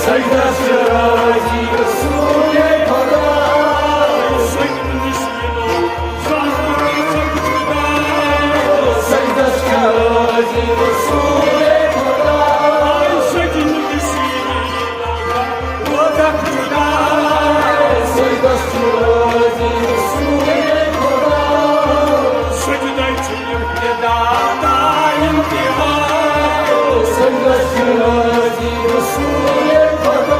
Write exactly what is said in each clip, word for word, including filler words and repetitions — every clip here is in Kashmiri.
سجدس چھُ رٲضی رسول خدا۔ سجدس چھُ رٲضی رسول خدا۔ سجدس چھُ رٲضی رسول خدا۔ سجدس چھُ رٲضی رسول خدا۔ سجدے چھُ ابتدا تا انتہا۔ سجدس چھُ رٲضی رسول خدا۔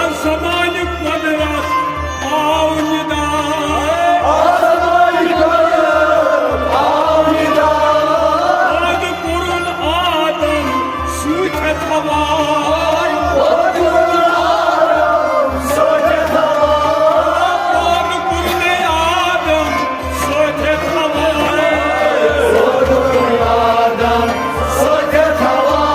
آز زمانہِ قدرت آو ندا۔ آز زمانہِ قدرت آو ندا۔ پٲدٕ کوٚرُن آدم سۭتۍ ہٮ۪تھ ہوا۔ پٲدٕ کوٚرُن آدم سۭتۍ ہٮ۪تھ ہوا۔ پٲدٕ کوٚرُن آدم سۭتۍ ہٮ۪تھ ہوا۔ پٲدٕ کوٚرُن آدم سۭتۍ ہٮ۪تھ ہوا۔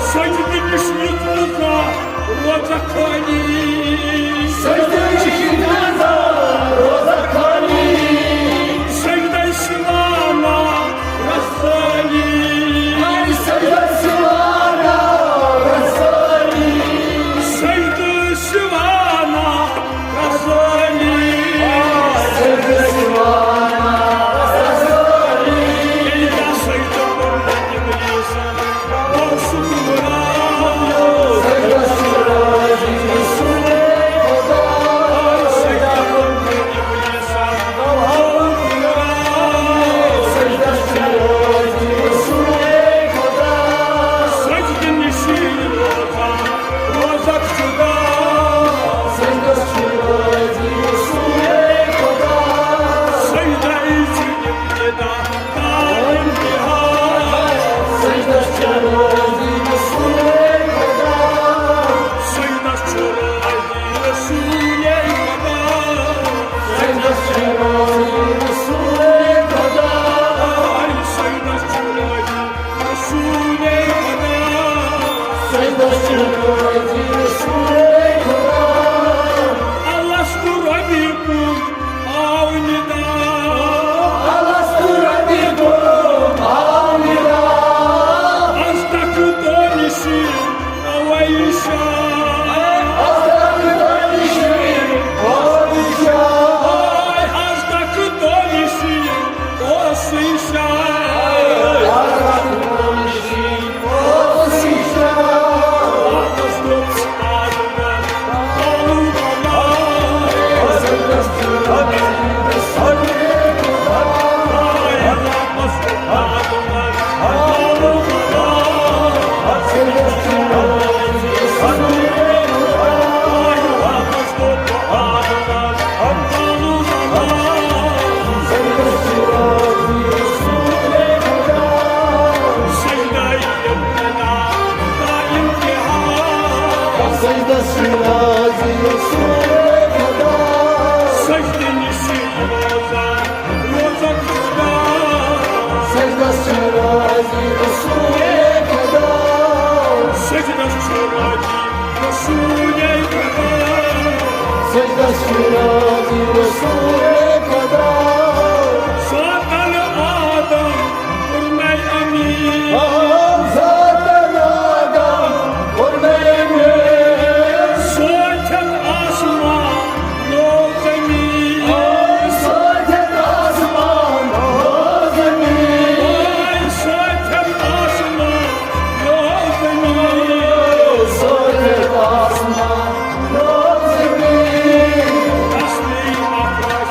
سجدٕ نِش یُتھ نہٕ زانٛہہ روزکھ خٲلی۔ سجدٕ نِش یُتھ نہٕ زانٛہہ روزکھ خٲلی۔ سجدَے سِوانا رسٲلی۔ سجدَے سِوانا رسٲلی۔ سجدٕ سِوانا رسٲلی۔ سجدٕ سِوانا رسٲلی۔ ییٚلہِ کانٛہہ سجدٕ کوٚر نہٕ ابلیٖسن، ألست ربكم؟ آو ندا۔ ألست ربكم؟ آو ندا۔ أصدق دونشی أویشا۔ أصدق دونشی أویشا۔ أصدق دونشی أوسیشا۔ أصدق دونشی سجدس چھُ رٲضی رسول خدا۔ سجدٕ نِش روزان روزان خدا۔ سجدس چھُ رٲضی رسول خدا۔ سجدس چھُ رٲضی رسول خدا۔ سجدس چھُ رٲضی رسول خدا۔ ساتن آدم کوٚر مےٚ أمیٖن۔ آ، ساتن آدم کوٚر مےٚ أمیٖن۔ سوچن آسمان لوٚگ زمین۔ آ، سوچن آسمان لوٚگ زمین۔ آ، سوچن آسمان لوٚگ زمین۔ سوچن آسمان لوٚگ زمین۔ تسلیم اخراج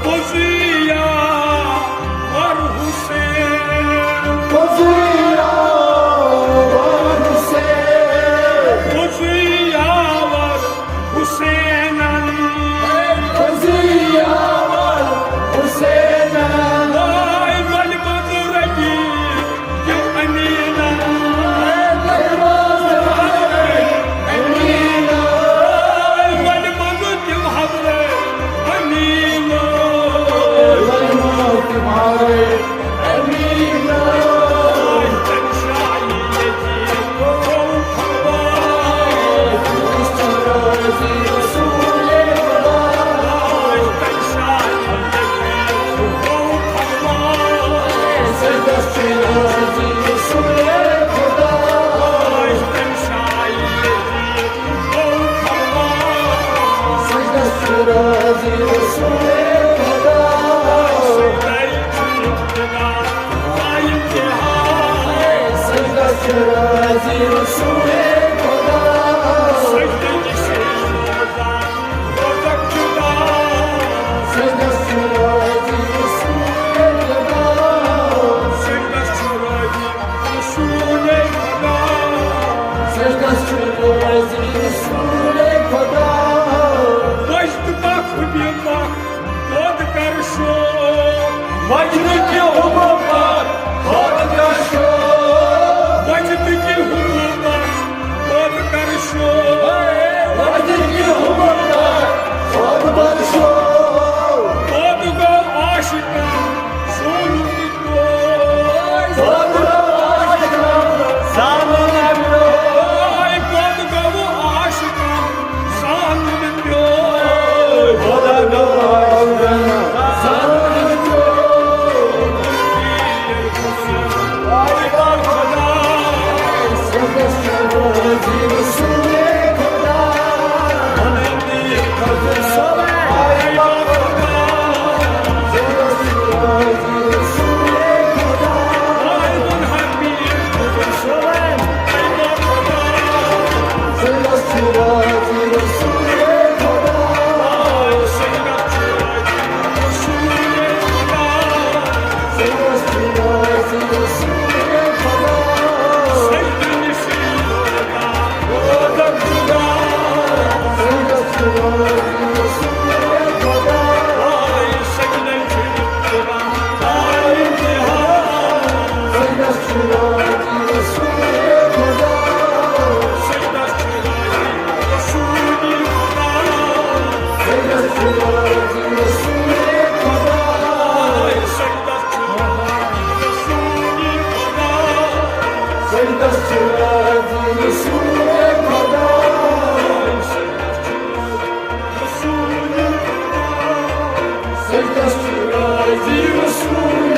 پوٚزُے یاور حسین۔ پوٚزُے یاور حسین۔ پوٚزُے یاور حسینن۔ پوٚزُے یاور حسینن۔ واے ولہِ منٛز رٔٹی تِم امیٖنن۔ ولہِ منٛز رٔٹی امیٖنن۔ واے ولہِ منٛز تِم حضرت امیٖنن۔ ولہِ منٛز تِم حضرت امیٖنن۔ واے تَمہِ شایہِ ییٚتہِ گوٚو وجدٕ کہِ حکومت، وجدٕ کہِ حکومت، وجدٕ کہِ حکومت، وجدٕ گوٚو عاشقن سونُن۔